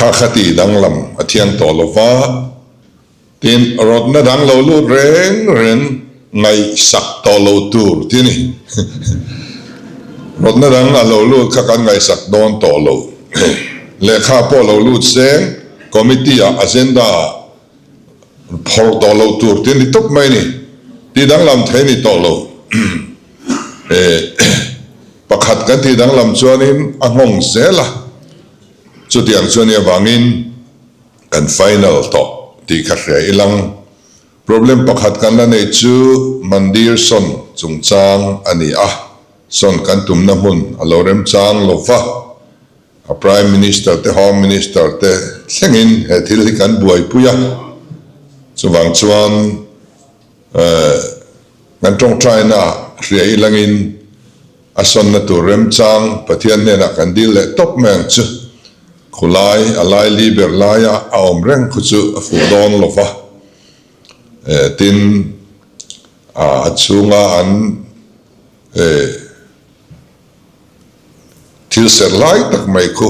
Kha kha tih danglam a thiang tawh lo va, tin rawtna dang lo lut reng reng ngaihsak tawh lo tur ti a ni. Rawtna dang a lo lut kha kan ngaihsak dawn tawh lo. Lehkha pawh lo lut seng, committee ah agenda ah Phawrh tawh loh tur ti a ni tawp mai a ni. Tih danglam thei a ni tawh lo. Pakhat kan tih danglam chuanin a nghawng zel a, chutiang chu a nih avangin kan final tawh tih kha hria ilang. Problem pakhat kan la nei chu Mandir sawn chungchang a ni a, sawn kan tumna hmun a lo remchang lo va. A Prime Minister te Home Minister te thlengin he thil hi kan buaipui a, chuvang chuan kan tawngtaina hria ilangin a sawnna tur remchang Pathian hnenah kan dil leh tawp mai ang chu. Khulai a laili ber laia a awm reng khu chu a fuh dawn lo va, tin a chhunga an Thil serh lai tak mai khu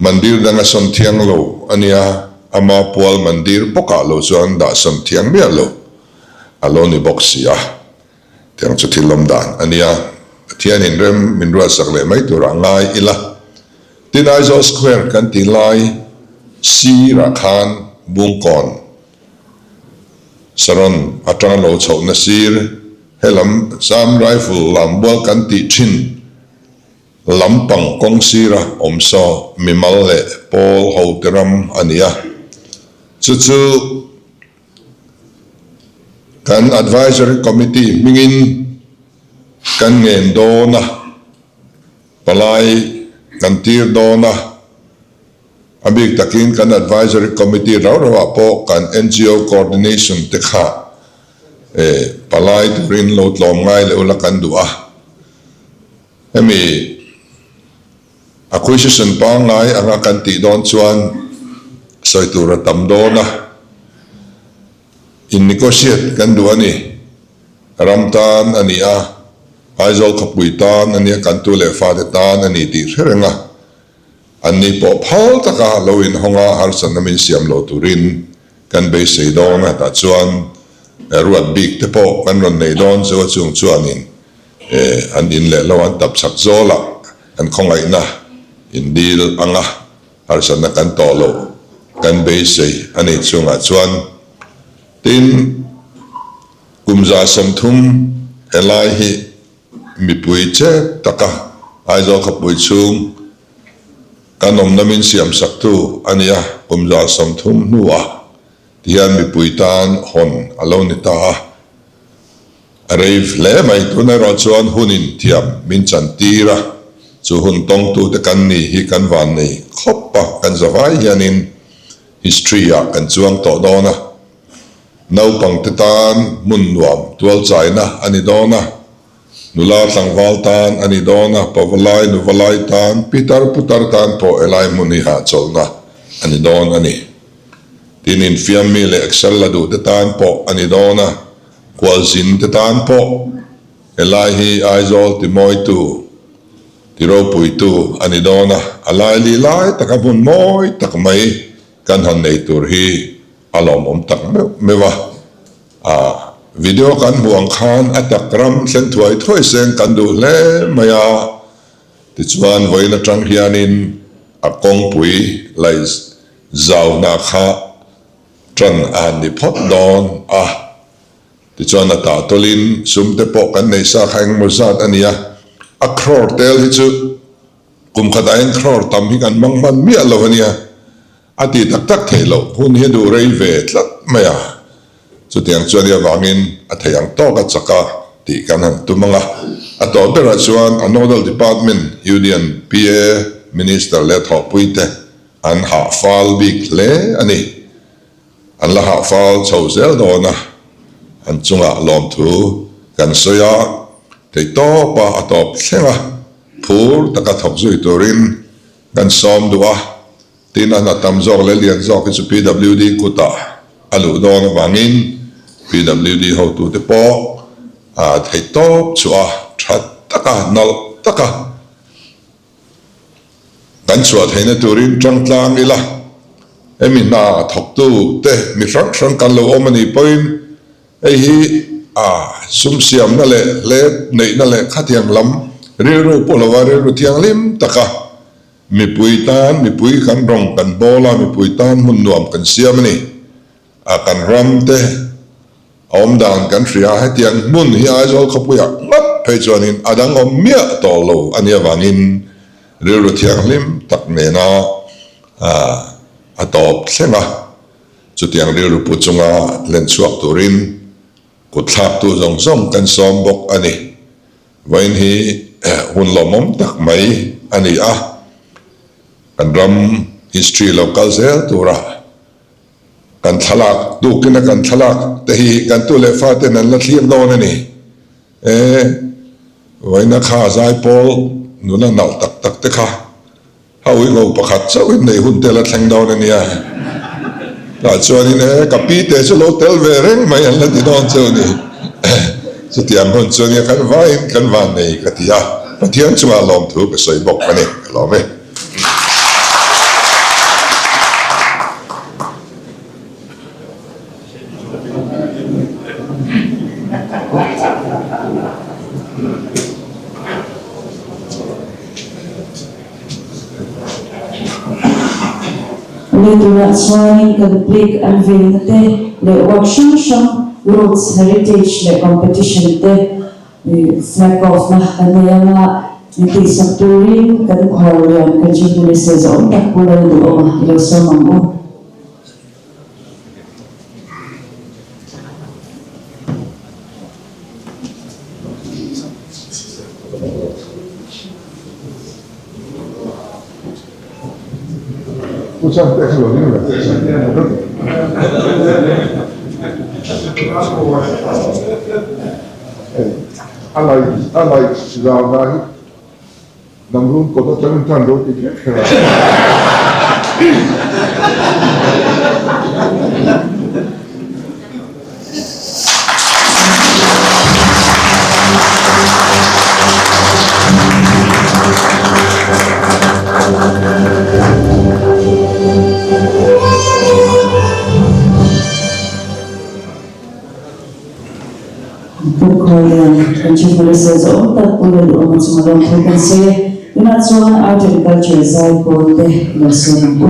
mandir danga sawn thiang lo a nia, ama pual mandir bawkah lo chuan dah sawn thiang miah lo a lo ni bawk si a, tiang chu thil awm dan a nia, Pathianin rem min ruatsak leh mai turah ngai ila. Tin Aizawl Square kan tih lai sirah khan Bungkawn Saron atanga lo chhohna sir Helam Sam Rifle lambual kan tih thin lampang kawng sira awm saw mimal leh pawl hote ram a ni a. Chu chu kan Advisory Committee hmingin kan ngen dawn a, palai kan tir dawn a. A bik takin kan Advisory Committee rau rauah pawh kan NGO Coordination te kha palai turin lo tlawm ngai leh ula kan duh a. Hemi acquisition pangngai anga kan tih dawn chuan sawi tur a tam dawn a, in negotiate kan duh a ni. Ram tan a ni a, Aizawl khawpui tan a nia, kan tu leh fate tan a ni tih hre reng a. An ni pawh phal taka lo inhawng a, harsatna min siam lo turin kan beisei dawn a, tah chuan ruat bik te pawh kan rawn nei dawn chu a chung chuanin an in leh lo an tap chak zawl a, an khawngaihna in dil ang a, harsatna kan tawh loh kan beisei a ni chungah chuan tin kum 30 helai hi Mipui chep taka Aizawl khawpui chhung kan awmna min siamsaktu a nia, kum 30 hnuah tihian mipui tan hawn a lo ni ta a, a rei hle mai. Tun erawh chuan hunin thiam min chantir a, chu hun tawngtute kan ni hi kan vannei khawp a, kan zavai hianin history-ah kan chuang tawh dawn a. Naupangte tan hmun nuam tualchaina a ni dawn a, nula tlangval tan a ni dawn a, pavalai nuvalai tan, pitar putar tan pawh helai hmun hi hahchawlhna a ni dawn a ni. Tin, infiammi leh Excel la duhte tan pawh a ni dawn a, khualzinte tan pawh helai hi Aizawl timawitu, tiropuitu a ni dawn a, a laili lai taka hmun mawi tak mai kan han nei tur hi A lawmawm tak meuh meuh a, a video kan hmuh ang khan a tak ram thlen thuai thuai seng kan duh hle mai a, tichuan vawiin atang hianin a kawngpui laih zauna kha tan a han ni phawt dawn a, tichuan a tah tawlhin sum te pawh kan nei sa kha engemaw zat a ni a, a crore tel hi chu kum khatah hian crore tam hi kan hmang hman miah lo a nia. A ti tak tak theih loh hun hi a duh rei ve tlat mai a, chutiang chuan i avangin a thei ang tawk a chak a. tih kan han tum ang a. A tawh berah chuan a nodal department Union PA Minister leh thawhpuite an hah fal bik hle a ni. An la hah fal chho zel dawn a, an chungah lawmthu kan sawi a, theihtawpa a tawp thleng a, phur taka thawk zui turin kan sawm duh a. Tin, a hna tam zawk leh lian zawk hi chu PWD kutah a luh dawn avangin PWD hotute pawh a theihtawp chhuah a, tha taka, nalh taka kan chhuah theihna turin tangtlang ila, hemi hna thawktu te mi hrang hrang kan lo awm a nih pawhin hei hi a sum siamna leh hlep neihna leh khatiang lam rilru pawh lova rilru thianghlim taka Mipui tan mipui kan rawng kan bawl a, mipui tan hmun nuam kan siam a ni. A kan ram te a awm dan kan hria a, hetiang hmun hi Aizawl khawpuiah ngawt phei chuanin a dang awm miah tawh lo a nih avangin rilru thianghlim tak nena a tawp thleng a, chutiang rilru pu chunga len chhuak turin kut thlaktu zawng zawng kan sawm bawk a ni. Vawiin hi hun lawmawm tak mai a ni a, kan ram history lo kal zel tura kan thlalak tukin a kan thlalak te hi kan tu leh faten an la thlir dawn a ni. E, vawiina kha zaipawl nula nalh tak tak te kha A uiho pakhat chauhin nei hun te la thleng dawn a nia. Tah chuanin e, ka pi te chu lo tel ve reng mai an la ti dawn cheu ni. Chutiang hun chu ania kan vaiin kan van nei ka ti a, Pathian chungah lawmthu ka sawi bawk a ni, ka lawm e. Lei tunah chuanin kan plaque an venna te leh work hrang hrang roads heritage leh competition te flag off na kan nei anga min tihsak turin kan khuallian kan Chief Minister zawng tak Pu Lalduhawma i lo sawm ang u. Damrun kawt atangin tan ro ti kher kher a. Pu Khawlian, kan Chief Minister zawng tak Pu Lalduhawma chunga lawmthu kan sawi e. Tunah chuan Art and Culture zai pawl te lo sawn ang u.